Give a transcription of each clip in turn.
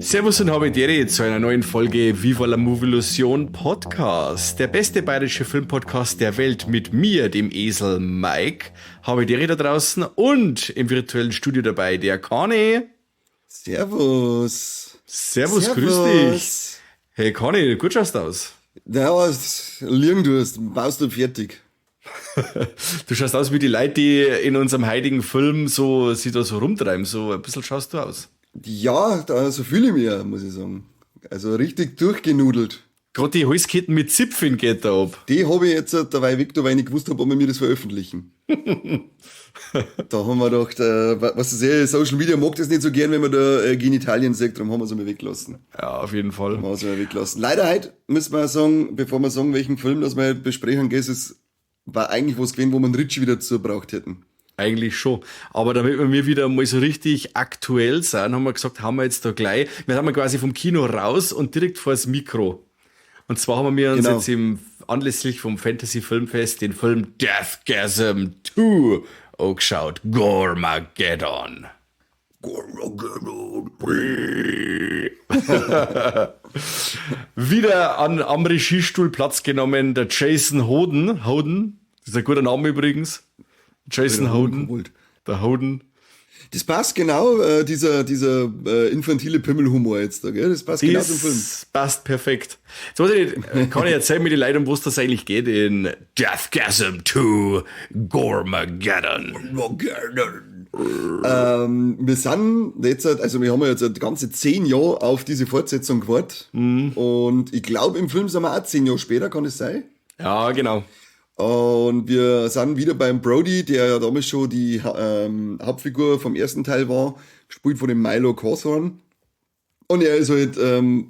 Servus und habe die zu einer neuen Folge Viva la Movilusion Podcast. Der beste bayerische Filmpodcast der Welt mit mir, dem Esel Mike. Habe die da draußen und im virtuellen Studio dabei der Conny. Servus. Servus, Servus. Grüß dich. Hey Conny, gut schaust du aus. Ja, liegen du hast, baust du fertig. Du schaust aus wie die Leute, die in unserem heutigen Film so, sich da so rumtreiben. So ein bisschen schaust du aus. Ja, da, so fühle ich mich, muss ich sagen. Also richtig durchgenudelt. Gerade die Halsketten mit Zipfeln geht da ab. Die habe ich jetzt dabei weg, weil ich nicht gewusst habe, ob wir mir das veröffentlichen. Da haben wir gedacht, was ist eh, Social Media mag das nicht so gern, wenn man da Genitalien sieht, darum haben wir es einmal weggelassen. Ja, auf jeden Fall. Haben wir es einmal weggelassen. Leider heute müssen wir sagen, bevor wir sagen, welchen Film das wir besprechen, gell, es war eigentlich was gewesen, wo wir einen Ritchie wieder dazu gebraucht hätten. Eigentlich schon. Aber damit wir wieder mal so richtig aktuell sind, haben wir gesagt, haben wir jetzt da gleich, wir haben quasi vom Kino raus und direkt vor das Mikro. Und zwar haben wir uns jetzt anlässlich vom Fantasy Filmfest den Film Deathgasm 2 angeschaut. Goremageddon. Goremageddon. Wieder am Regiestuhl Platz genommen, der Jason Hoden. Hoden, das ist ein guter Name übrigens. Jason Hoden. Der Hoden. Das passt genau, dieser infantile Pimmelhumor jetzt da, gell? Das passt genau zum Film. Das passt perfekt. Jetzt weiß ich nicht, kann ich erzählen mir die Leute, um was das eigentlich geht in Deathgasm 2 Goremageddon. Goremageddon. Wir sind jetzt, also wir haben ja jetzt ganze 10 Jahre auf diese Fortsetzung gewartet. Mhm. Und ich glaube, im Film sind wir auch 10 Jahre später, kann es sein? Ja, genau. Und wir sind wieder beim Brody, der ja damals schon die Hauptfigur vom ersten Teil war, gespielt von dem Milo Cawthorn. Und er ist halt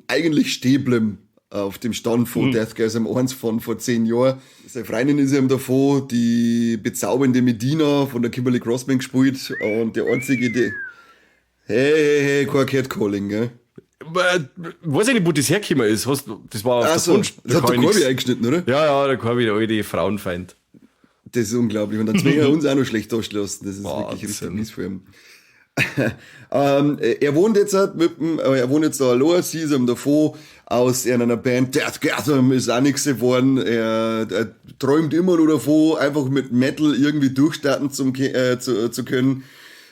eigentlich stehen geblieben auf dem Stand von Deathgasm 1 von vor 10 Jahren. Seine Freundin ist ihm davon, die bezaubernde Medina von der Kimberly Crossman gespielt. Und der einzige, die... Hey, hey, hey, kein Catcalling, gell? Weiß ich nicht, wo das hergekommen ist. Das war auf Ach so, Wunsch. Das hat der Corby eingeschnitten, oder? Ja, ja, der Corby, der alte Frauenfeind. Das ist unglaublich. Und dann zwingen wir uns auch noch schlecht darstellen. Das ist wirklich richtig mies für ihn. Er wohnt jetzt halt mit dem, er wohnt jetzt da allein, sie ist ihm davon, aus einer Band, Deathgasm ist auch nichts geworden. Er träumt immer nur davon, einfach mit Metal irgendwie durchstarten zu können.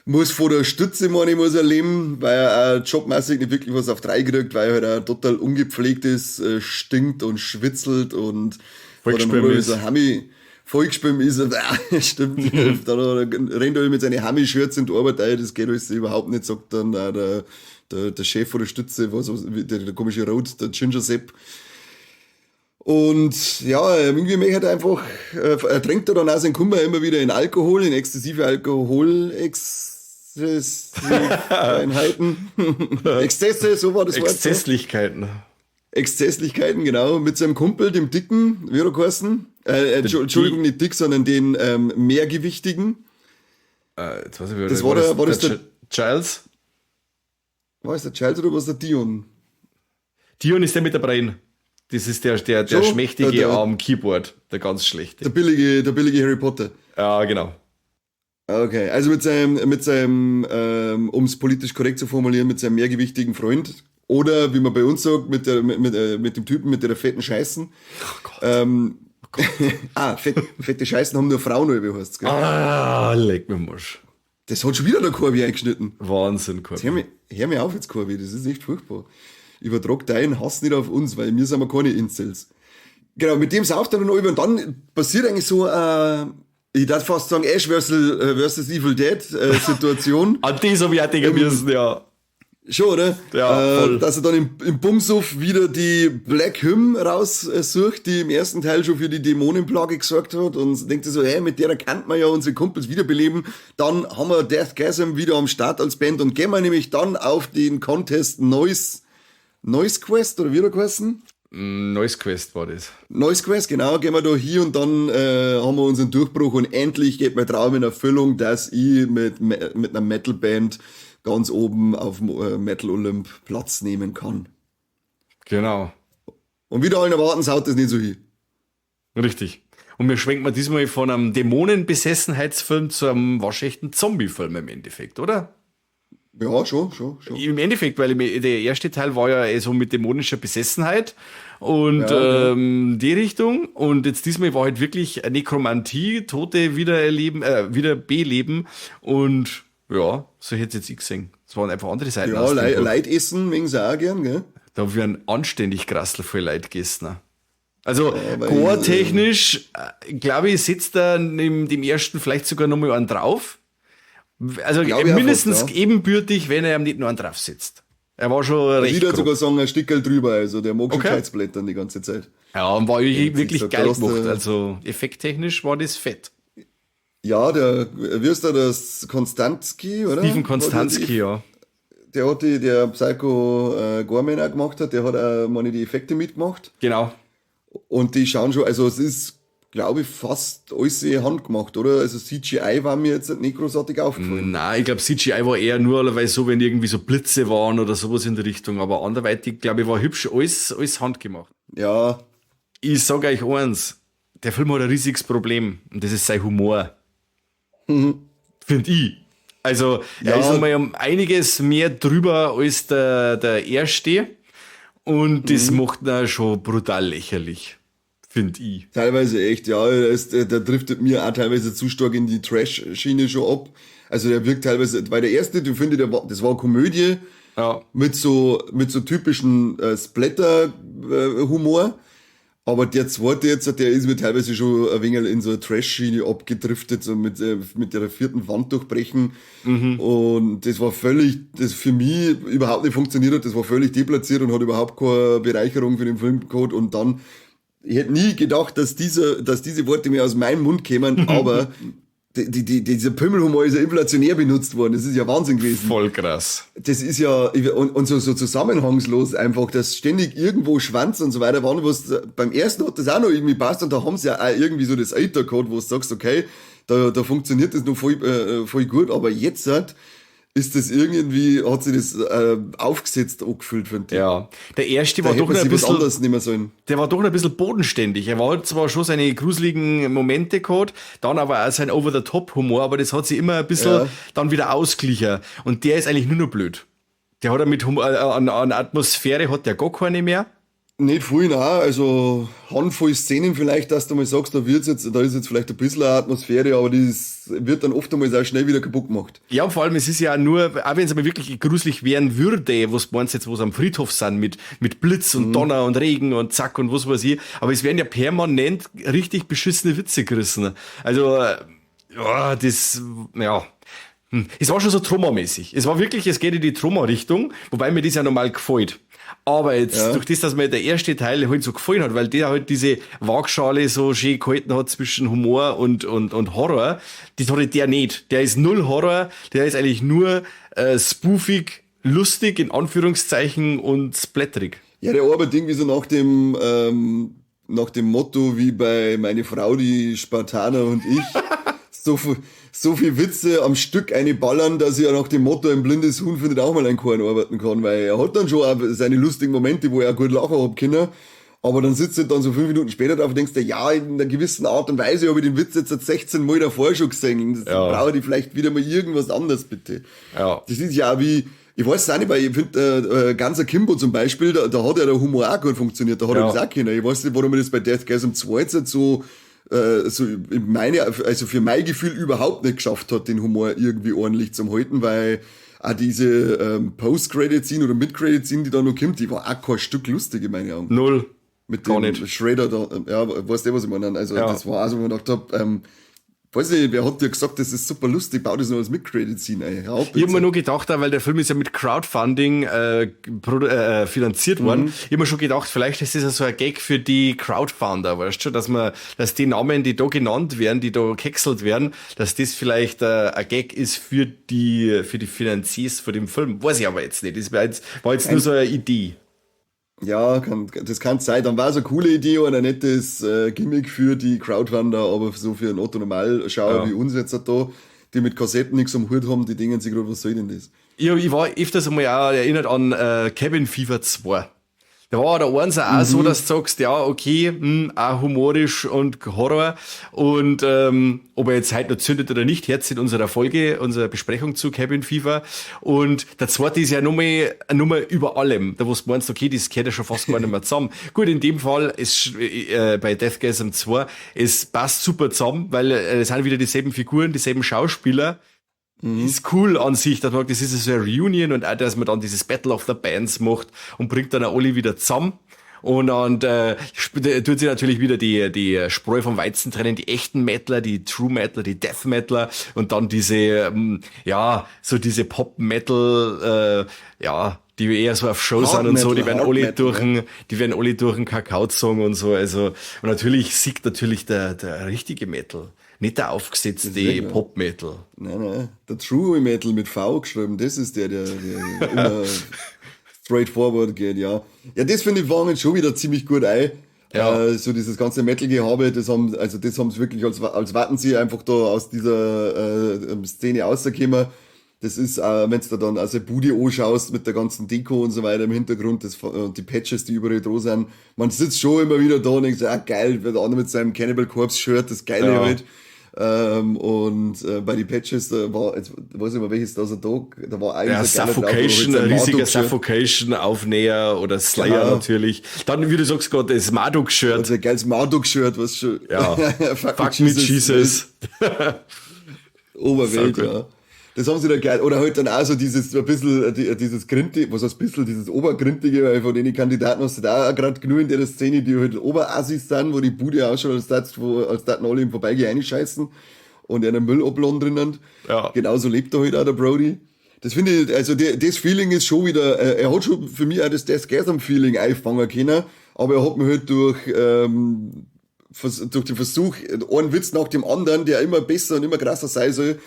Muss vor der Stütze, meine ich, muss er leben, weil er auch jobmäßig nicht wirklich was auf drei kriegt, weil er halt auch total ungepflegt ist, stinkt und schwitzelt und vollgeschwemmt ist. So vollgeschwemmt ist. Und, stimmt. Dann rennt er mit seinen Hami-Shirts in die Arbeit ein, das geht alles überhaupt nicht, sagt dann auch der Chef von der Stütze, der komische Rot, der Ginger Sepp. Und ja, irgendwie möchte er einfach, er trinkt dann auch seinen Kummer immer wieder in Alkohol, in exzessive Alkohol, Einheiten. Exzesse, so war das Wort. Exzesslichkeiten. Exzesslichkeiten, genau. Mit seinem Kumpel, dem Dicken, wie hat er geheißen? Entschuldigung, nicht dick, sondern den mehrgewichtigen. Jetzt weiß ich, das war der Giles? War es der Giles oder war es der Dion? Dion ist der mit der Brain. Das ist der so, schmächtige der am Keyboard, der ganz schlechte. Der billige Harry Potter. Ja, genau. Okay, also mit seinem, um es politisch korrekt zu formulieren, mit seinem mehrgewichtigen Freund oder, wie man bei uns sagt, mit dem Typen mit der fetten Scheißen. Oh Gott. Oh Gott. Fette Scheißen haben nur Frauen, wie heißt's, gell? Ah, leck mir Marsch. Das hat schon wieder der Corby eingeschnitten. Wahnsinn, Corby. Hör mir auf jetzt, Corby, das ist echt furchtbar. Übertrag deinen Hass nicht auf uns, weil wir sind ja keine Incels. Genau, mit dem sauft er dann über und dann passiert eigentlich so, ich darf fast sagen, Ash versus Evil Dead Situation. An die so wie auch denken müssen, ja. Schon, oder? Ja, voll. Dass er dann im Bumsuff wieder die Black Hymn raussucht, die im ersten Teil schon für die Dämonenplage gesorgt hat und denkt sich so, hey, mit der kann man ja unsere Kumpels wiederbeleben. Dann haben wir Deathgasm wieder am Start als Band und gehen wir nämlich dann auf den Contest Noise Quest oder wie der geheißen? Noise Quest war das. Noise Quest, genau, gehen wir da hier und dann haben wir unseren Durchbruch und endlich geht mein Traum in Erfüllung, dass ich mit einer Metalband ganz oben auf dem Metal Olymp Platz nehmen kann. Genau. Und wieder allen erwarten, haut das nicht so hin. Richtig. Und wir schwenken mal diesmal von einem Dämonenbesessenheitsfilm zu einem waschechten Zombie-Film im Endeffekt, oder? Ja, schon, schon, schon. Im Endeffekt, weil der erste Teil war ja eh so mit dämonischer Besessenheit und Ja, genau. die Richtung. Und jetzt diesmal war halt wirklich Nekromantie, Tote wiedererleben, wiederbeleben. Und ja, so hätte ich jetzt gesehen. Es waren einfach andere Seiten Ja, aus dem Buch. Leid essen mögen sie auch gern, gell? Da werden anständig Grassl voll Leid gegessen. Also, Ja, weil, gore-technisch, glaube ich, setzt er in dem ersten vielleicht sogar nochmal einen drauf. Also Glaub ich auch mindestens fast, ja. ebenbürtig, wenn er ihm nicht nur einen drauf sitzt. Er war schon recht Ich würde grob. sogar sagen, ein Stickerl drüber, also der mag schon Okay. gescheit blättern die ganze Zeit. Ja, und war wirklich, wirklich gesagt, geil da hast du- gemacht. Also effekttechnisch war das fett. Ja, der, wie ist der, das Konstanzki, oder? Steven Konstanzki, ja. Der hat die, der Psycho Gorman auch gemacht hat, der hat auch, meine ich, die Effekte mitgemacht. Genau. Und die schauen schon, also es ist, glaube ich, fast alles handgemacht, oder? Also CGI war mir jetzt nicht großartig aufgefallen. Nein, ich glaube, CGI war eher nur allerweil so, wenn irgendwie so Blitze waren oder sowas in der Richtung. Aber anderweitig, glaube ich, war hübsch alles handgemacht. Ja, Ich sag euch eins, der Film hat ein riesiges Problem und das ist sein Humor. Finde ich. Also, er Ja. ist nochmal um einiges mehr drüber als der erste. Und das macht ihn auch schon brutal lächerlich. Finde ich. Teilweise echt, ja. Der driftet mir auch teilweise zu stark in die Trash-Schiene schon ab. Also der wirkt teilweise, weil der erste, du finde, das war eine Komödie Ja. mit so typischen Splatter-Humor. Aber der zweite jetzt, der ist mir teilweise schon ein wenig in so eine Trash-Schiene abgedriftet, so mit der vierten Wand durchbrechen. Und das war völlig, das für mich überhaupt nicht funktioniert hat, das war völlig deplatziert und hat überhaupt keine Bereicherung für den Film gehabt. Und dann, ich hätte nie gedacht, dass diese Worte mir aus meinem Mund kämen, aber dieser Pümmelhumor ist ja inflationär benutzt worden. Das ist ja Wahnsinn gewesen. Voll krass. Das ist ja, und so zusammenhangslos einfach, dass ständig irgendwo Schwanz und so weiter waren, was beim ersten hat das auch noch irgendwie passt und da haben sie ja auch irgendwie so das Alter gehabt, wo du sagst, okay, da funktioniert das noch voll gut, aber jetzt ist das irgendwie, hat sich das aufgesetzt angefühlt, finde ich. Ja. Der erste Da war hätte doch man noch ein sich was bisschen, anderes nehmen sollen. der war doch noch ein bisschen bodenständig. Er war halt zwar schon seine gruseligen Momente gehabt, dann aber auch sein Over-the-Top-Humor, aber das hat sich immer ein bisschen dann wieder ausgeglichen. Und der ist eigentlich nur noch blöd. Der hat ja mit an Atmosphäre hat der gar keine mehr. Nicht viel, nein. Also Handvoll Szenen vielleicht, dass du mal sagst, da wird's jetzt, da ist jetzt vielleicht ein bisschen eine Atmosphäre, aber das wird dann oft einmal auch schnell wieder kaputt gemacht. Ja, und vor allem, es ist ja nur, auch wenn es aber wirklich gruselig werden würde, was meinst du jetzt, wo sie am Friedhof sind, mit Blitz und Donner und Regen und Zack und was weiß ich, aber es werden ja permanent richtig beschissene Witze gerissen. Also, ja, das, ja. Es war schon so Troma-mäßig. Es war wirklich, es geht in die Troma-Richtung, wobei mir das ja normal gefällt. Aber jetzt, durch das, dass mir der erste Teil halt so gefallen hat, weil der halt diese Waagschale so schön gehalten hat zwischen Humor und Horror, das hat halt der nicht. Der ist null Horror, der ist eigentlich nur spoofig, lustig, in Anführungszeichen, und splatterig. Ja, der arbeitet irgendwie so nach dem Motto wie bei Meine Frau, die Spartaner und ich. So viel Witze am Stück eine ballern, dass ich ja nach dem Motto, ein blindes Huhn findet auch mal ein Korn arbeiten kann, weil er hat dann schon auch seine lustigen Momente, wo er auch gut lachen hat können, aber dann sitzt du dann so 5 Minuten später drauf und denkst dir, ja, in einer gewissen Art und Weise habe ich den Witz jetzt seit 16 Mal davor schon gesehen. Das brauche ich vielleicht wieder mal irgendwas anderes, bitte. Das ist ja auch wie, ich weiß es auch nicht, weil ich find Guns Akimbo zum Beispiel, da hat ja der Humor auch gut funktioniert, da hat er das auch können. Ich weiß nicht, warum ich das bei Deathgasm 2 jetzt so so in meine, also für mein Gefühl überhaupt nicht geschafft hat, den Humor irgendwie ordentlich zum halten, weil auch diese Post-Credit-Scene oder Mid-Credit-Scene, die da noch kommt, die war auch kein Stück lustig in meinen Augen. Null. Mit Gar dem nicht. Shredder da, ja, weißt du, was ich meine? Also, das war auch so, wo ich mir gedacht hab, weiß nicht, wer hat dir gesagt, das ist super lustig, bau das noch als Mid-Credit-Scene ein. Hör auf, Ich hab mir bitte. nur gedacht, weil der Film ist ja mit Crowdfunding finanziert worden. Ich hab mir schon gedacht, vielleicht ist das ja so ein Gag für die Crowdfunder, weißt du, dass die Namen, die da genannt werden, die da gehäckselt werden, dass das vielleicht ein Gag ist für die Finanziers von dem Film. Weiß ich aber jetzt nicht. Das war jetzt nur so eine Idee. Ja, das kann sein. Dann war es eine coole Idee und ein nettes Gimmick für die Crowdfunder, aber so für einen Otto-Normalschauer wie uns jetzt da, die mit Kassetten nichts am Hut haben, die denken sich gerade, was soll denn das? Ja, ich war öfters einmal auch erinnert an Cabin Fever 2. Da war der Einser auch so, dass du sagst, ja, okay, auch humorisch und Horror. Und ob er jetzt heute noch zündet oder nicht, Herz in unserer Folge, unserer Besprechung zu Cabin Fever. Und der zweite ist ja nochmal eine Nummer über allem. Da wo du meinst, okay, das gehört ja schon fast gar nicht mehr zusammen. Gut, in dem Fall ist bei Deathgasm 2, es passt super zusammen, weil es sind wieder dieselben Figuren, dieselben Schauspieler. Ist cool an sich, dass man sagt, das ist so eine Reunion und auch, dass man dann dieses Battle of the Bands macht und bringt dann auch alle wieder zusammen. Und dann tut sich natürlich wieder die Spreu vom Weizen trennen, die echten Metaler, die True Metaler, die Death Metaler und dann diese, ja, so diese Pop-Metal, ja, die eher so auf Show sind und so, die werden alle durch den, die werden alle durch den Kakao gezogen und so, also, und natürlich siegt natürlich der richtige Metal. Nicht der aufgesetzte Pop-Metal. Nein, nein. Der True Metal mit V geschrieben, das ist der immer straightforward geht, ja. Ja, das finde ich fangen schon wieder ziemlich gut ein. Ja. So dieses ganze Metal-Gehabe, also das haben sie wirklich, als warten sie einfach da aus dieser Szene rausgekommen. Das ist, wenn du da dann also Bude anschaust mit der ganzen Deko und so weiter im Hintergrund, das, und die Patches, die überall dran sind, man sitzt schon immer wieder da und denkt so, ah geil, der andere mit seinem Cannibal Corpse Shirt, das Geile halt. Und bei den Patches, da war, jetzt weiß ich nicht mehr, welches da so da war eigentlich ja, Suffocation, ein riesiger Suffocation-Aufnäher oder Slayer natürlich. Dann, wie du sagst gerade, das Marduk-Shirt. Also ein geiles Marduk-Shirt, was schon. Ja. Fuck me Jesus. Oberwelt, ja. Das haben sie da geil. Oder halt dann auch so dieses, ein bisschen, dieses Grinti, was heißt bisschen, dieses Obergrintige, weil von den Kandidaten hast du da auch gerade genug in der Szene, die halt Oberassis sind, wo die Bude ausschaut, als würden alle im Vorbeigehen reinscheißen und einen Müllabladen drinnen. Ja. Genauso lebt da halt auch der Brody. Das finde ich, also das Feeling ist schon wieder, er hat schon für mich auch das Deathgasm-Feeling einfangen können, aber er hat mir halt durch den Versuch, einen Witz nach dem anderen, der immer besser und immer krasser sein soll,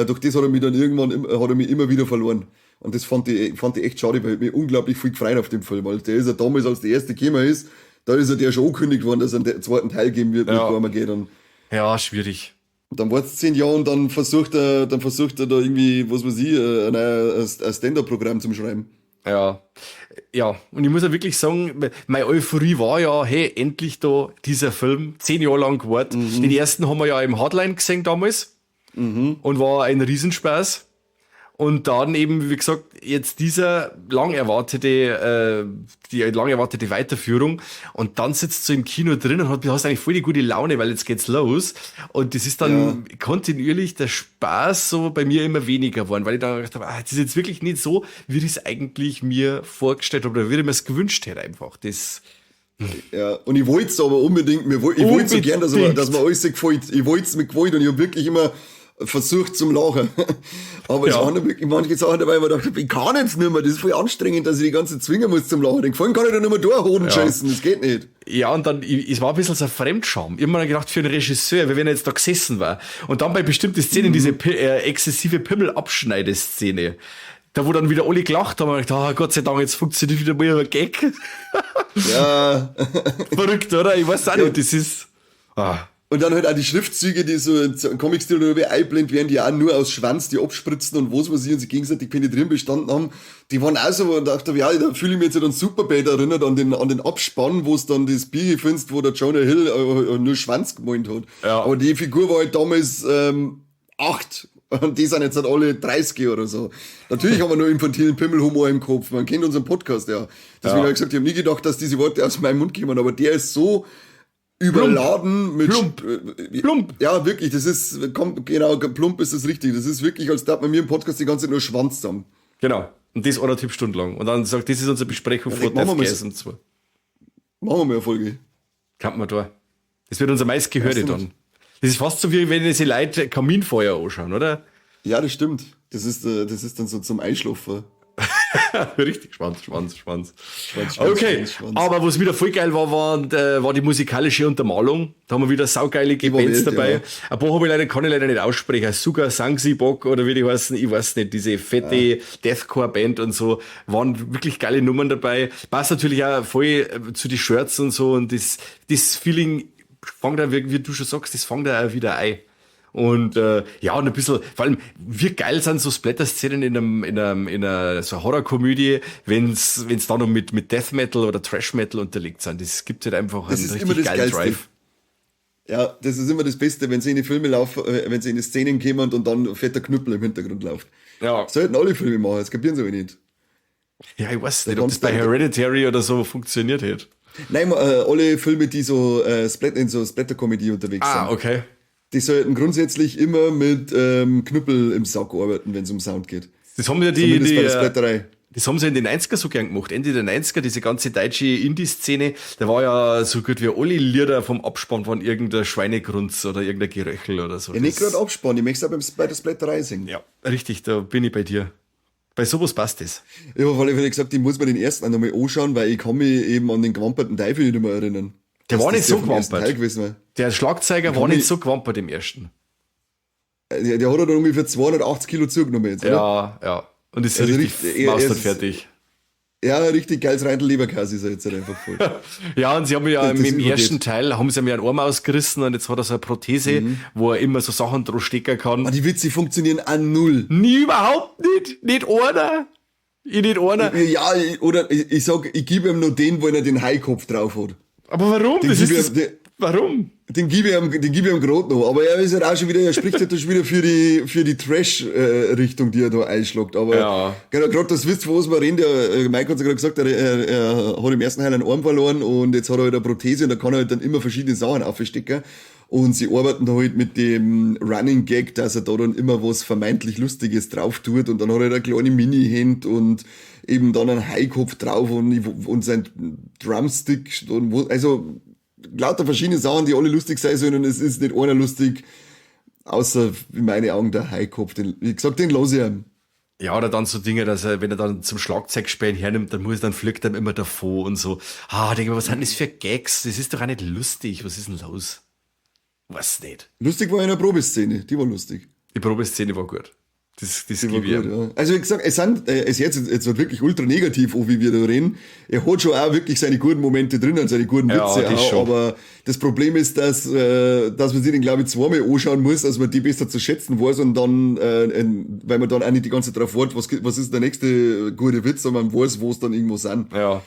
durch das hat er mich dann irgendwann, hat er mich immer wieder verloren. Und das fand ich echt schade, weil ich mich unglaublich viel gefreut auf dem Film, weil der ist ja damals, als der erste gekommen ist, da ist ja der schon angekündigt worden, dass es einen zweiten Teil geben wird mit Armageddon. Ja, schwierig. Und dann war es 10 Jahre und dann versucht er da irgendwie, was weiß ich, ein Stand-Up-Programm zum Schreiben. Ja, und ich muss ja wirklich sagen, meine Euphorie war ja, hey, endlich da dieser Film, 10 Jahre lang gewartet. Den ersten haben wir ja im Hardline gesehen damals und war ein Riesenspaß. Und dann eben, wie gesagt, jetzt dieser die lang erwartete Weiterführung. Und dann sitzt du im Kino drin und hast eigentlich voll die gute Laune, weil jetzt geht's los. Und das ist dann kontinuierlich der Spaß so bei mir immer weniger geworden, weil ich dann gedacht habe, ah, das ist jetzt wirklich nicht so, wie ich es eigentlich mir vorgestellt habe oder wie ich mir es gewünscht hätte einfach. Das, Ja, und ich wollte es aber unbedingt, ich wollte so gern, dass mir alles gefällt. Ich wollte es mir gefällt und ich habe wirklich immer versucht zum Lachen. Aber es waren wirklich manche Sachen dabei, wo ich dachte, ich kann jetzt nicht mehr, das ist voll anstrengend, dass ich die ganze Zeit zwingen muss zum Lachen. Den Gefallen kann ich da nicht mehr durchhoden, scheißen, das geht nicht. Ja, und dann, es war ein bisschen so ein Fremdscham. Ich hab mir dann gedacht, für einen Regisseur, wie wenn er jetzt da gesessen war. Und dann bei bestimmten Szenen, diese exzessive Pimmel-Abschneideszene, da wo dann wieder alle gelacht haben, hab ich gedacht, ah, Gott sei Dank, jetzt funktioniert wieder mal ein Gag. Verrückt, oder? Ich weiß auch nicht, das ist, ah. Und dann halt auch die Schriftzüge, die so im Comic-Stil oder wie einblendet werden, die auch nur aus Schwanz, die abspritzen und was weiß ich und sich gegenseitig penetrieren bestanden haben, die waren auch so, wo ich dachte, ja, da fühle ich mich jetzt an Superbad erinnert, an den Abspann, wo es dann das Bier findest, wo der Jonah Hill nur Schwanz gemalt hat. Aber die Figur war halt damals 8. Und die sind jetzt halt alle 30 oder so. Natürlich haben wir nur infantilen Pimmelhumor im Kopf. Man kennt unseren Podcast ja. Deswegen habe ich gesagt, ich habe nie gedacht, dass diese Worte aus meinem Mund kommen, aber der ist so überladen mit Plump. Plump. Ja, wirklich, das ist, kommt, genau, plump ist das richtig. Das ist wirklich, als darf man mir im Podcast die ganze Zeit nur Schwanz zusammen. Genau. Und das anderthalb Stunden lang. Und dann sagt, das ist unsere Besprechung von machen wir mal Deathgasm 2. Machen wir mal eine Folge. Kann man da. Das wird unser meistgehörte Weißt du dann. Das ist fast so, wie wenn sich Leute Kaminfeuer anschauen, oder? Ja, das stimmt. Das ist dann so zum Einschlafen. Richtig, Schwanz, Schwanz, Schwanz. Schwanz, Schwanz, Okay, Schwanz, Schwanz. Aber was wieder voll geil war, war die musikalische Untermalung. Da haben wir wieder saugeile war Bands wild, dabei. ja. Ein paar habe ich leider, kann ich leider nicht aussprechen. Sugar Sangsi Bok oder wie die heißen, ich weiß nicht, diese fette Deathcore-Band und so, waren wirklich geile Nummern dabei. Passt natürlich auch voll zu die Shirts und so und das Feeling fängt da, wie du schon sagst, das fängt da auch wieder ein. Und ja, und ein bisschen, vor allem, wie geil sind so Splatter-Szenen in einer so Horrorkomödie, wenn's da noch mit Death Metal oder Thrash Metal unterlegt sind. Das gibt halt einfach das einen ist immer richtig das geilen Geilste. Drive. Ja, das ist immer das Beste, wenn sie in die Filme laufen, wenn sie in die Szenen kommen und dann ein fetter Knüppel im Hintergrund läuft. Ja. Sollten alle Filme machen, das kapieren sie aber nicht. Ja, ich weiß nicht, Da ob das kannst bei du- Hereditary oder so funktioniert hätte. Nein, alle Filme, die so in so Splatter-Comedy unterwegs Ah, sind, okay. die sollten grundsätzlich immer mit Knüppel im Sack arbeiten, wenn es um Sound geht. Das haben ja die, Zumindest die bei der Splatterei. Das haben sie in den 90er so gern gemacht. Ende der 90er, diese ganze deutsche Indie-Szene, da war ja so gut wie alle Lieder vom Abspann von irgendeiner Schweinegrunz oder irgendein Geröchel oder so. Ja, nicht Das- gerade Abspann, ich möchte es auch bei der Splatterei singen. Ja, richtig, da bin ich bei dir. Bei sowas passt das. Ich habe auf alle Fälle gesagt, ich muss mir den ersten auch nochmal anschauen, weil ich kann mich eben an den gewamperten Teufel nicht mehr erinnern. Der Dass war das nicht so der vom ersten gewampert. Teil gewesen war. Der Schlagzeuger war kann nicht mich- so gewampert im ersten. Der hat ja dann ungefähr 280 Kilo zugenommen jetzt, oder? Ja, ja. Und ist Also richtig richtig, er maustert ist- fertig. Ja, richtig geiles Reindl Leberkäse ist er jetzt halt einfach voll. Ja, und sie haben ja Das im übergeht. ersten Teil haben sie ihm ja einen Arm ausgerissen und jetzt hat er so eine Prothese, wo er immer so Sachen drauf stecken kann. Ah, die Witze funktionieren an null. Nie, überhaupt nicht. Nicht einer. Ich nicht einer. Ja, oder ich sag, ich gebe ihm nur den, wo er den Haikopf drauf hat. Aber warum? Den Das gib ist ich das, ihm- den- warum? Den gebe ich ihm, den gebe ich ihm grad noch. Aber er ist halt auch schon wieder, er spricht halt schon wieder für die Trash-Richtung, die er da einschlägt. Aber Ja. genau, grad das wisst, wo wir reden, der Mike hat ja gerade gesagt, er hat im ersten Teil einen Arm verloren und jetzt hat er halt eine Prothese und da kann er halt dann immer verschiedene Sachen aufstecken. Und sie arbeiten da halt mit dem Running Gag, dass er da dann immer was vermeintlich Lustiges drauf tut und dann hat er halt eine kleine Mini-Hand und eben dann einen Haikopf drauf und sein Drumstick und wo, also lauter verschiedene Sachen, die alle lustig sein sollen und es ist nicht einer lustig, außer in meinen Augen der Haikopf. Den, wie gesagt, den lasse ich ihm. Ja, oder dann so Dinge, dass er, wenn er dann zum Schlagzeugspielen hernimmt, dann fliegt er immer davor und so. Ah, denke ich mir, was sind das für Gags? Das ist doch auch nicht lustig. Was ist denn los? Weiß nicht. Lustig war in der Probeszene, die war lustig. Die Probeszene war gut. Das Die war gebe ich gut, ihm. ja. Also wie gesagt, es sind, es jetzt wird wirklich ultra negativ, auch wie wir da reden. Er hat schon auch wirklich seine guten Momente drin und seine guten Ja, Witze das auch, schon. aber das Problem ist, dass man sich den, glaube ich, zweimal anschauen muss, dass man die besser zu schätzen weiß und dann, weil man dann auch nicht die ganze Zeit drauf wartet, was ist der nächste gute Witz, sondern man weiß, wo es dann irgendwo sind. Ja.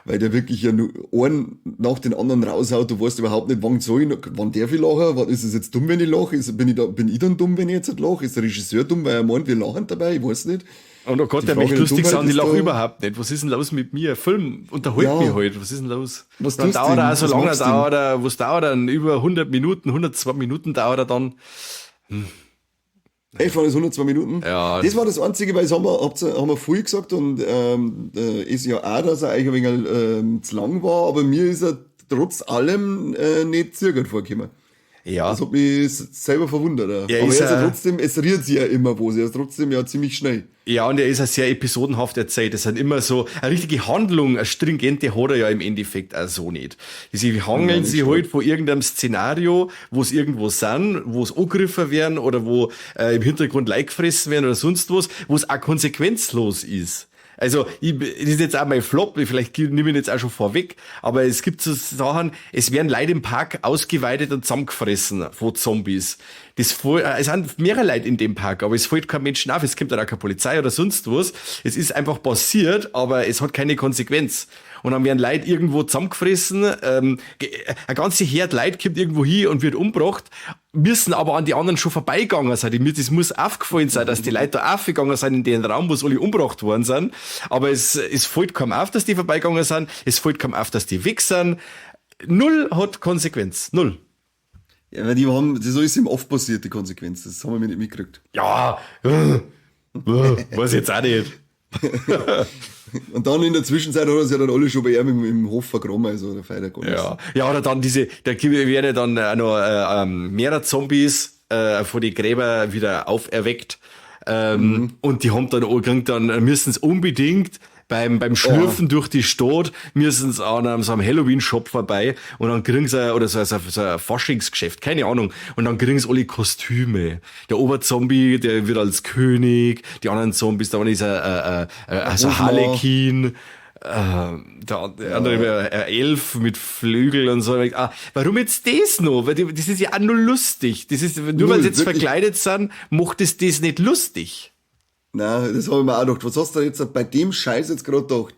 Weil der wirklich ja nur einen nach den anderen raushaut, du weißt überhaupt nicht, wann soll ich noch, wann darf ich lachen, wann ist es jetzt dumm, wenn ich lache, bin ich dann dumm, wenn ich jetzt nicht lache, ist der Regisseur dumm, weil er meint, wir lachen dabei, ich weiß nicht. Und oh Gott, Die der Frage möchte der lustig Dummheit sein, ich ist lache da- überhaupt nicht. Was ist denn los mit mir? Film unterhält Ja. mich halt. Was ist denn los? Was dann tust dauert er denn? auch so Was lange, machst dann dauert er, was dauert er dann? Über 100 Minuten, 102 Minuten dauert er dann. Echt, waren das 102 Minuten? Ja. Das war das Einzige, weil das haben wir früh gesagt und ist ja auch, dass er eigentlich ein wenig zu lang war, aber mir ist er trotz allem nicht zirkert vorgekommen. Ja. Das hat mich selber verwundert. Ja. Er Aber er ist ist ja ja- trotzdem, es rührt sich ja immer wo, er ist trotzdem ja ziemlich schnell. Ja, und er ist ja sehr episodenhaft erzählt. Es sind immer so, eine richtige Handlung, eine stringente hat er ja im Endeffekt auch so nicht. Sie hangeln nicht sich stark. halt von irgendeinem Szenario, wo es irgendwo sind, wo es angegriffen werden oder wo im Hintergrund Leute gefressen werden oder sonst was, wo es auch konsequenzlos ist. Also, das ist jetzt auch mein Flop, vielleicht nehme ich ihn jetzt auch schon vorweg, aber es gibt so Sachen, es werden Leute im Park ausgeweitet und zusammengefressen von Zombies. Es sind mehrere Leute in dem Park, aber es fällt kein Menschen auf, es kommt dann auch keine Polizei oder sonst was. Es ist einfach passiert, aber es hat keine Konsequenz. Und dann werden Leute irgendwo zusammengefressen, eine ganze Herde Leute kommt irgendwo hin und wird umgebracht, müssen aber an die anderen schon vorbeigegangen sein. Das muss aufgefallen sein, dass die Leute da aufgegangen sind in den Raum, wo sie alle umgebracht worden sind. Aber es fällt kaum auf, dass die vorbeigegangen sind. Es fällt kaum auf, dass die weg sind. Null hat Konsequenz. Null. Ja, weil die haben, das ist ihm oft passiert, die Konsequenz. Das haben wir nicht mitgekriegt. Ja, weiß ich jetzt auch nicht. Und dann in der Zwischenzeit hat er sich ja dann alle schon bei ihm im Hof vergraben, also der feiert gar nichts. Ja. Ja, oder dann diese, da werden ja dann auch noch mehrere Zombies vor die Gräber wieder auferweckt. Und die haben dann, kriegen dann, müssen es unbedingt beim Schlürfen durch die Stadt, müssen sie an einem, so einem Halloween-Shop vorbei und dann kriegen sie, oder so ein Faschingsgeschäft, keine Ahnung, und dann kriegen sie alle Kostüme. Der Oberzombie, der wird als König, die anderen Zombies, da ist ein so Harlekin. Der andere wäre ein Elf mit Flügel und so. Ah, warum jetzt das noch? Weil das ist ja auch nur lustig. Das ist, nur weil sie jetzt wirklich verkleidet sind, macht es das nicht lustig. Nein, das habe ich mir auch gedacht. Was hast du denn jetzt bei dem Scheiß jetzt gerade gedacht?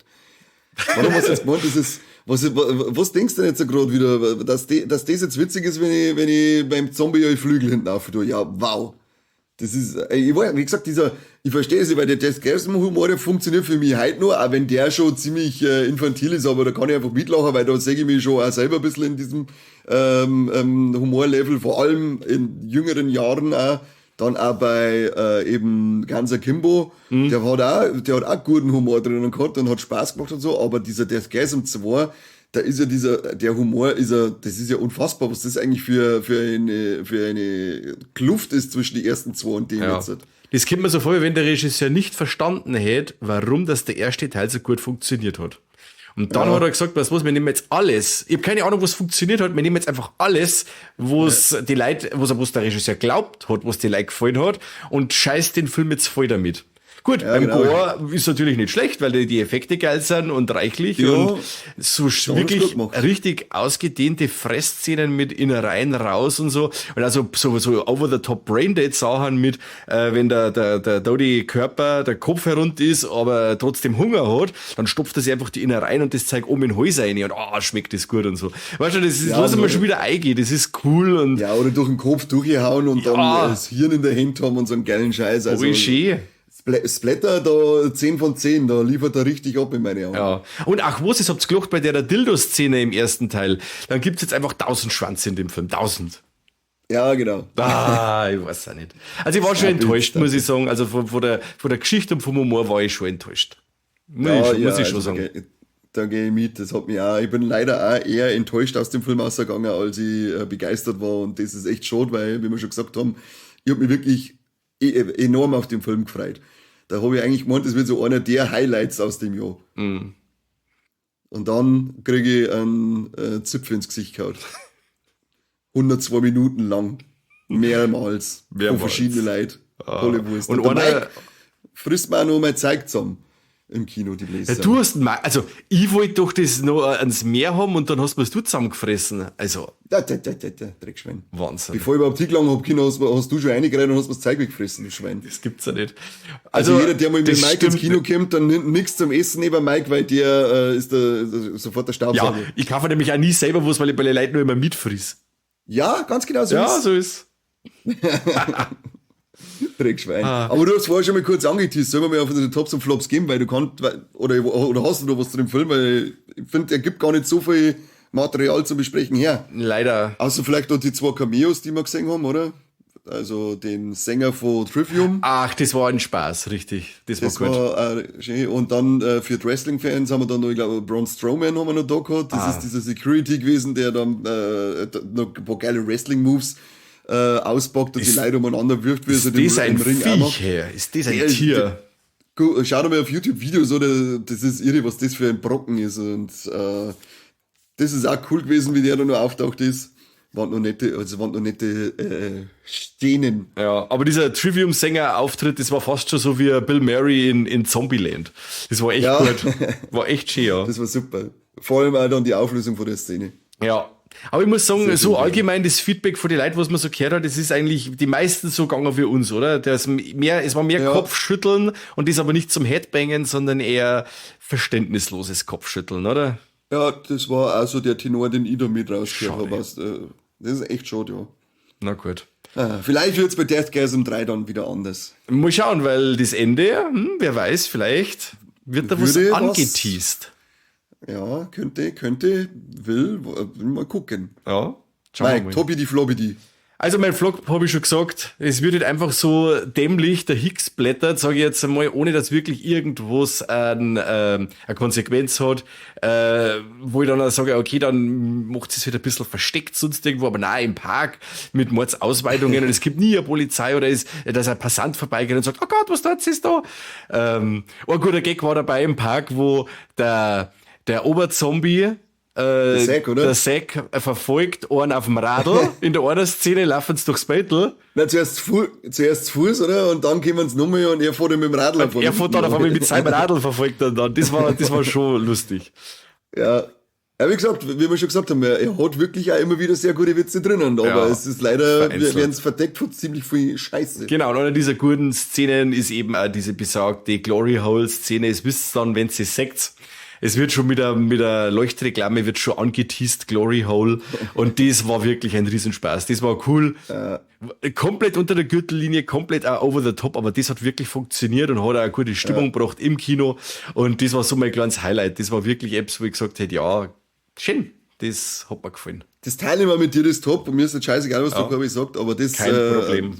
Warum hast du jetzt gemeint, das ist, was denkst du denn jetzt gerade wieder, dass das jetzt witzig ist, wenn ich beim Zombie die Flügel hinten auf tue? Ja, wow. Das ist, ich war, wie gesagt, ich verstehe es nicht, weil der Deathgasm-Humor, der funktioniert für mich heute noch, auch wenn der schon ziemlich infantil ist, aber da kann ich einfach mitlachen, weil da sehe ich mich schon auch selber ein bisschen in diesem Humorlevel, vor allem in jüngeren Jahren auch. Dann auch bei eben Guns Akimbo, der hat auch guten Humor drinnen gehabt und hat Spaß gemacht und so, aber dieser Deathgasm 2, da ist ja der Humor ist ja, das ist ja unfassbar, was das eigentlich für eine Kluft ist zwischen die ersten zwei und dem jetzt. Das kommt mir so vor, wie wenn der Regisseur nicht verstanden hätte, warum das der erste Teil so gut funktioniert hat. Und dann hat er gesagt, was, wir nehmen jetzt alles. Ich habe keine Ahnung, was funktioniert hat. Wir nehmen jetzt einfach alles, was die Leute, was der Regisseur glaubt hat, was die Leute gefallen hat, und scheißt den Film jetzt voll damit. Gut, ja, beim Gore ist natürlich nicht schlecht, weil die Effekte geil sind und reichlich und so wirklich richtig ausgedehnte Fressszenen mit Innereien raus und so. Und also so over-the-top Braindead-Sachen mit, wenn der da die Körper, der Kopf herunter ist, aber trotzdem Hunger hat, dann stopft er sich einfach die Innereien und das zeigt oben in Häuser rein und schmeckt das gut und so. Weißt du, das ist, lass mal schon wieder eingehen, das ist cool und. Ja, oder durch den Kopf durchgehauen und dann das Hirn in der Hand haben und so einen geilen Scheiß. Also, schön. Splatter da 10 von 10, da liefert er richtig ab in meine Augen. Ja. Und ach was, ich hab's gelacht bei der Dildo-Szene im ersten Teil. Dann gibt's jetzt einfach 1000 Schwanz in dem Film. 1000. Ja, genau. Ah, ich weiß auch nicht. Also ich war schon enttäuscht, muss ich sagen. Also von der Geschichte und vom Humor war ich schon enttäuscht. Muss ich schon sagen. Da gehe ich mit. Das hat mich auch, ich bin leider auch eher enttäuscht aus dem Film rausgegangen, als ich begeistert war. Und das ist echt schade, weil, wie wir schon gesagt haben, ich hab mich wirklich enorm auf den Film gefreut. Da habe ich eigentlich gemeint, das wird so einer der Highlights aus dem Jahr. Mm. Und dann kriege ich einen Zipfel ins Gesicht gehauen. 102 Minuten lang. Mehrmals. Von verschiedenen Leuten. Ah. Wurst. Und einer Mike frisst mir auch noch mein Zeug zusammen. Im Kino, die Bläser. Ja, du hast, also, ich wollte doch das noch ans Meer haben und dann hast du es zusammengefressen. Also. Da, Dreckschwein. Wahnsinn. Bevor ich überhaupt hingelangt hab, Kino, hast du schon reingerannt und hast mir das Zeug weggefressen, du Schwein. Das gibt's ja nicht. Also jeder, der mal mit Mike ins Kino kommt, dann nimmt nichts zum Essen neben Mike, weil der ist der, sofort der Staubsauger. Ja, ich kaufe nämlich auch nie selber was, weil ich bei den Leuten nur immer mitfriss. Ja, ganz genau so ist. Ja, so ist. Dreckschwein. Ah. Aber du hast vorher schon mal kurz angeteased. Sollen wir mal auf unsere Tops und Flops gehen, weil du kannst, oder hast du noch was zu dem Film? Weil ich finde, er gibt gar nicht so viel Material zum Besprechen her. Leider. Außer vielleicht noch die zwei Cameos, die wir gesehen haben, oder? Also den Sänger von Trivium. Ach, das war ein Spaß, richtig. Das war gut. War, schön. Und dann für die Wrestling-Fans haben wir dann noch, ich glaube, Braun Strowman haben wir noch da gehabt. Das ist dieser Security gewesen, der dann noch ein paar geile Wrestling-Moves auspackt und die Leute umeinander wirft, wie er so den im Ring auch macht. Ist das ein Tier? Schau doch mal auf YouTube Videos, oder? Das ist irre, was das für ein Brocken ist. Und das ist auch cool gewesen, wie der da noch auftaucht ist. Waren noch nette Szenen. Ja, aber dieser Trivium-Sänger-Auftritt, das war fast schon so wie Bill Murray in Zombieland. Das war echt gut. War echt schön, ja. Das war super. Vor allem auch dann die Auflösung von der Szene. Ja. Aber ich muss sagen, so allgemein das Feedback von den Leuten, was man so gehört hat, das ist eigentlich die meisten so gegangen wie uns, oder? Das mehr, es war mehr Kopfschütteln und das aber nicht zum Headbangen, sondern eher verständnisloses Kopfschütteln, oder? Ja, das war auch so der Tenor, den ich da mit rausgehört habe. Das ist echt schade, ja. Na gut. Vielleicht wird's bei Deathgasm 3 dann wieder anders. Mal schauen, weil das Ende, wer weiß, vielleicht wird da was angeteased. Ja, könnte, will mal gucken. Ja, schauen wir mal. Toppidi Floppidi. Also mein Flop habe ich schon gesagt, es wird halt einfach so dämlich, der Hicks blättert, sage ich jetzt einmal, ohne dass wirklich irgendwas eine Konsequenz hat, wo ich dann auch sage, okay, dann macht es halt ein bisschen versteckt sonst irgendwo, aber nein, im Park mit Mordsausweitungen und es gibt nie eine Polizei oder ist, dass ein Passant vorbeigeht und sagt, oh Gott, was tut es da? Ein guter Gag war dabei im Park, wo der Oberzombie Der Zack, oder? Der Zack verfolgt einen auf dem Radl. In der einen Szene laufen sie durchs Bettel. Na, zuerst zu Fuß, oder? Und dann kommen sie nochmal und er fährt mit dem Radl. Und er fährt dann auf einmal mit seinem Radl verfolgt dann. Das war schon lustig. Ja. Ja, wie gesagt, wie wir schon gesagt haben, er hat wirklich auch immer wieder sehr gute Witze drinnen, aber ja, es ist leider, wir werden es verdeckt von ziemlich viel Scheiße. Genau, und eine dieser guten Szenen ist eben auch diese besagte Glory Hole Szene. Es wisst dann, wenn sie seht, es wird schon mit der Leuchtreklame wird schon angeteased, Glory Hole. Und das war wirklich ein Riesenspaß. Das war cool. Ja. Komplett unter der Gürtellinie, komplett auch over the top, aber das hat wirklich funktioniert und hat auch eine gute Stimmung gebracht im Kino. Und das war so mein kleines Highlight. Das war wirklich etwas, wo ich gesagt hätte, ja, schön. Das hat mir gefallen. Das teile ich mal mit dir, das top. Und mir ist jetzt scheißegal, was der Corby sagt, aber das. Kein Problem.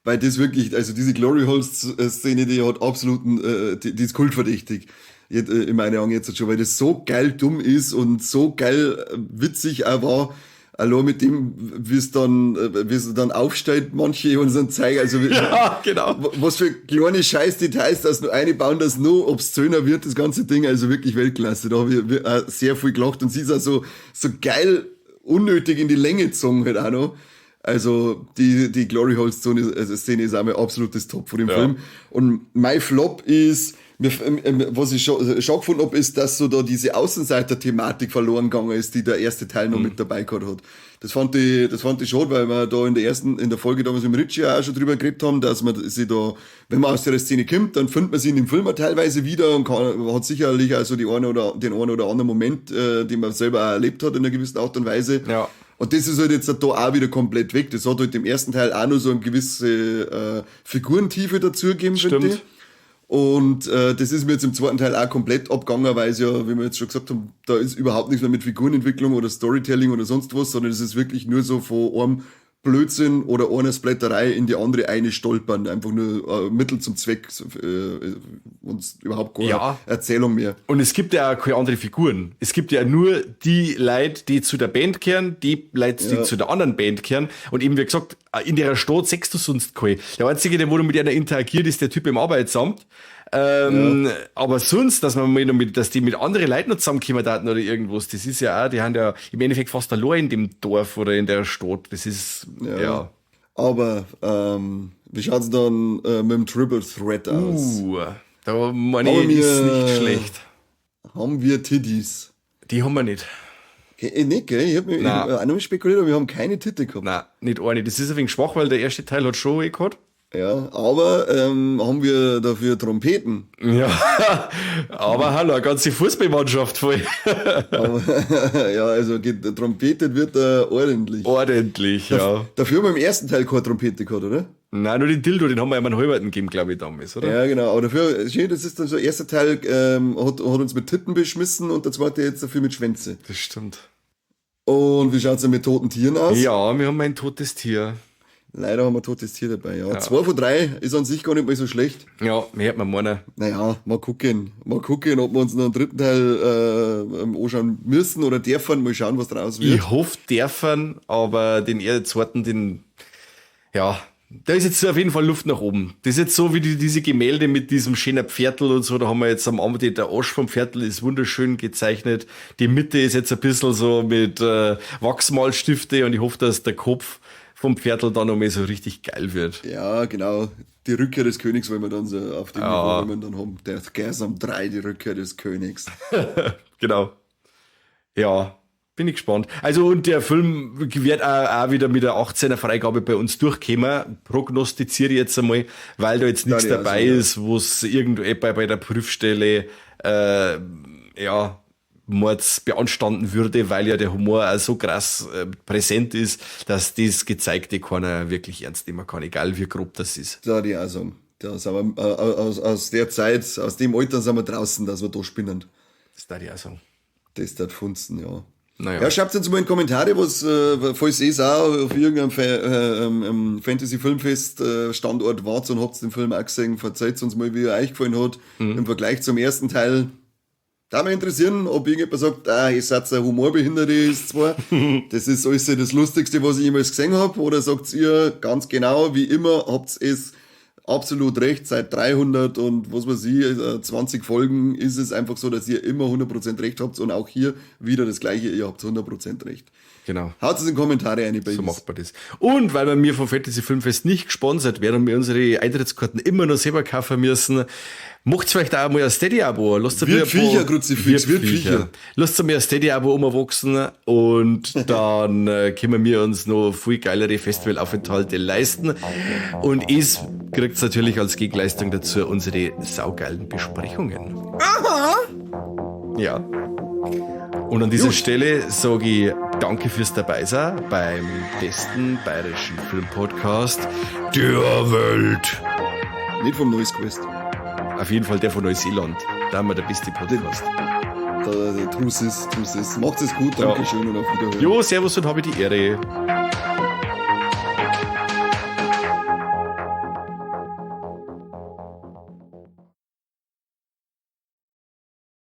Weil das wirklich, also diese Glory Hole Szene, die hat absoluten, die ist kultverdächtig in meinen Augen jetzt schon, weil das so geil dumm ist und so geil witzig auch war. Allein mit dem, wie es dann aufsteht, manche und so zeigen, also ja, genau. Was für kleine Scheiß-Details das nur einbauen, dass nur obszöner wird, das ganze Ding, also wirklich Weltklasse. Da habe ich sehr viel gelacht und sie ist auch so, so geil unnötig in die Länge gezogen halt auch noch. Also die Glory Hole Szene, also Szene ist auch mein absolutes Top von dem Film. Und mein Flop ist, was ich schon gefunden habe, ist, dass so da diese Außenseiter-Thematik verloren gegangen ist, die der erste Teil noch mit dabei gehabt hat. Das fand ich schade, weil wir da in der Folge damals mit Richie auch schon drüber geredet haben, dass man sich da, wenn man aus der Szene kommt, dann findet man sich in dem Film auch teilweise wieder und hat sicherlich also den einen oder anderen Moment, den man selber auch erlebt hat in einer gewissen Art und Weise. Und das ist halt jetzt da auch wieder komplett weg. Das hat halt im ersten Teil auch noch so eine gewisse Figurentiefe dazu gegeben, finde ich. Und das ist mir jetzt im zweiten Teil auch komplett abgegangen, weil es ja, wie wir jetzt schon gesagt haben, da ist überhaupt nichts mehr mit Figurenentwicklung oder Storytelling oder sonst was, sondern es ist wirklich nur so von einem Blödsinn oder einer Splatterei in die andere eine stolpern. Einfach nur Mittel zum Zweck und überhaupt keine Erzählung mehr. Und es gibt ja auch keine andere Figuren. Es gibt ja nur die Leute, die zu der Band kehren, die Leute, die zu der anderen Band kehren. Und eben, wie gesagt, in der Stadt siehst du sonst keine. Der einzige, der wo du mit einer interagiert, ist der Typ im Arbeitsamt. Aber sonst, dass die mit anderen Leuten noch zusammenkommen daten oder irgendwas, das ist ja auch, die haben ja im Endeffekt fast allein in dem Dorf oder in der Stadt. Das ist, ja. Aber wie schaut's dann mit dem Triple Threat aus? Da meine ich, ist nicht schlecht. Haben wir Titties? Die haben wir nicht. Okay, nicht, gell? Ich hab auch noch spekuliert, aber wir haben keine Titte gehabt. Nein, nicht eine. Das ist ein wenig schwach, weil der erste Teil hat schon eh gehabt. Ja, aber haben wir dafür Trompeten? Ja, aber hallo, eine ganze Fußballmannschaft voll. Aber, ja, also trompetet wird da ordentlich. Ordentlich, ja. Dafür haben wir im ersten Teil keine Trompete gehabt, oder? Nein, nur den Dildo, den haben wir ja einen Halberten gegeben, glaube ich, damals, oder? Ja, genau. Aber dafür, schön, das ist dann so, der erste Teil hat uns mit Titten beschmissen und der zweite jetzt dafür mit Schwänze. Das stimmt. Und wie schaut's denn mit toten Tieren aus? Ja, wir haben ein totes Tier. Leider haben wir ein totes Tier dabei, ja. 2 von 3 ist an sich gar nicht mal so schlecht. Ja, mehr hätte man meinen. Naja, mal gucken. Mal gucken, ob wir uns noch einen dritten Teil anschauen müssen oder dürfen. Mal schauen, was draus wird. Ich hoffe, dürfen, aber den zweiten, den, ja, da ist jetzt auf jeden Fall Luft nach oben. Das ist jetzt so wie diese Gemälde mit diesem schönen Pferdl und so, da haben wir jetzt am Anfang, der Arsch vom Pferdl ist wunderschön gezeichnet. Die Mitte ist jetzt ein bisschen so mit Wachsmalstifte und ich hoffe, dass der Kopf vom Pferdl dann noch mal so richtig geil wird. Ja, genau. Die Rückkehr des Königs wollen wir dann so auf dem Niveau wollen wir dann haben. Deathgasm 3, die Rückkehr des Königs. Genau. Ja, bin ich gespannt. Also, und der Film wird auch wieder mit der 18er Freigabe bei uns durchkommen, prognostiziere ich jetzt einmal, weil da jetzt nichts dabei ist, wo es irgendwo bei der Prüfstelle ja, Mords beanstanden würde, weil ja der Humor auch so krass präsent ist, dass das Gezeigte keiner wirklich ernst nehmen kann, egal wie grob das ist. Da die also, da sind wir, aus der Zeit, aus dem Alter sind wir draußen, dass wir da spinnen. Das darf ich auch sagen. Das darf funzen, ja. Naja. Ja, schreibt uns mal in die Kommentare, was, falls ihr auch auf irgendeinem Fa Fantasy-Filmfest Standort wart und habt den Film auch gesehen, verzeiht uns mal, wie er euch gefallen hat, im Vergleich zum ersten Teil. Da mich interessieren, ob irgendjemand sagt, ah, ihr seid ein Humorbehinderte ist zwar, das ist alles das Lustigste, was ich jemals gesehen hab, oder sagt ihr ganz genau, wie immer, habt es absolut recht. Seit 300 und was weiß ich, 20 Folgen ist es einfach so, dass ihr immer 100% recht habt und auch hier wieder das Gleiche, ihr habt 100% recht. Genau. Haut es in Kommentare rein bei So macht man das. Und weil wir mir vom Fantasy Filmfest nicht gesponsert werden und wir unsere Eintrittskarten immer noch selber kaufen müssen, macht's vielleicht auch mal ein Steady-Abo. Lasst wird Viecher, Kruzifix, wird Viecher. Lasst mir ein Steady-Abo umwachsen und dann können wir uns noch viel geilere Festivalaufenthalte leisten. Und es kriegt natürlich als Gegenleistung dazu unsere saugeilen Besprechungen. Aha. Ja. Und an dieser Gut. Stelle sage ich danke fürs Dabeisein beim besten bayerischen Filmpodcast der Welt. Nicht vom Noise Quest. Auf jeden Fall der von Neuseeland. Da haben wir der beste Podcast. Der Truss ist, Truss ist. Macht es gut, Dankeschön und auf Wiederhören. Jo, servus und habe die Ehre.